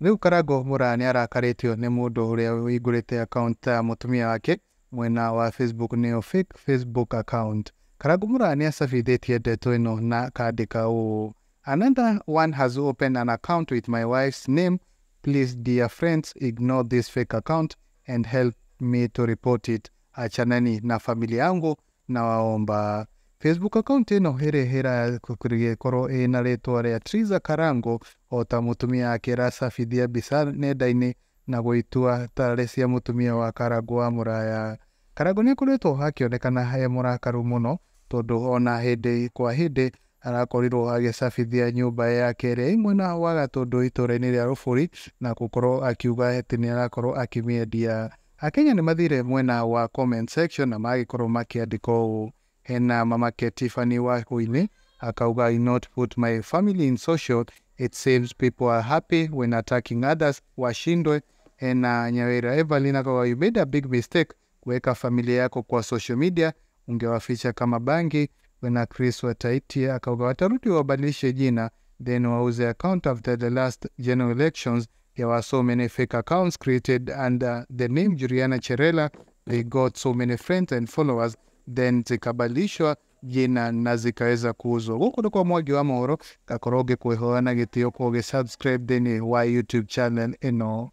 Rĩu Karango Muraya nĩ arakarĩtio nĩ mũndũ ũrĩa ũhingũrĩte account ya mũtumia wake mwena wa Facebook, nĩyo fake Facebook account. Karango Muraya nĩ acabithĩtie ndeto ĩno na akandĩka ũũ: "Another one has opened an account with my wife's name. Please, dear friends, ignore this fake account and help me to report it. Achaneni na familia yangu nawaomba." Facebook account ĩno ĩrĩa ĩrakorwo ĩna rĩtwa rĩa Triza Karango o ta mũtumia wake ĩracabithia mbica nenda-inĩ na gũitua tarĩ cia mũtumia wa Karango wa Muraya. Karango nĩ akoretwo akĩonekana e mũrakaru mũno tondũ ona hĩndĩ kwa hĩndĩ arakorirwo agĩcabithia nyũmba yake ĩrĩa ĩ mwena wa Gatũndũ itũũra-inĩ rĩa Rũbũri na gũkorwo akiuga atĩ nĩ arakorwo akĩmĩendia. Akenya nĩ mathire mwena wa comment section na magĩkorwo makĩandĩka ũũ. Hena mamake Tiffany Wahuini akauga, "I not put my family in social. It seems people are happy when attacking others, washindwe." Hena Nyawira Evelyn akauga, "You made a big mistake kuweka familia yako kwa social media, ungewaficha kama bangi." Wena Chris Wataiti akauga, "Watarudi wabadilishe jina then wauze account. After the last general elections there were so many fake accounts created under the name Juliana Cherela. They got so many friends and followers, then zikabadilishwa jina na zikaweza kuuzwa." Gũkũ nĩ kwa Mwangi wa Mohoro, gakorwo ngĩkwĩhoya na gĩtĩo kwa ũgĩ subscribe thĩinĩ wa YouTube channel ĩno.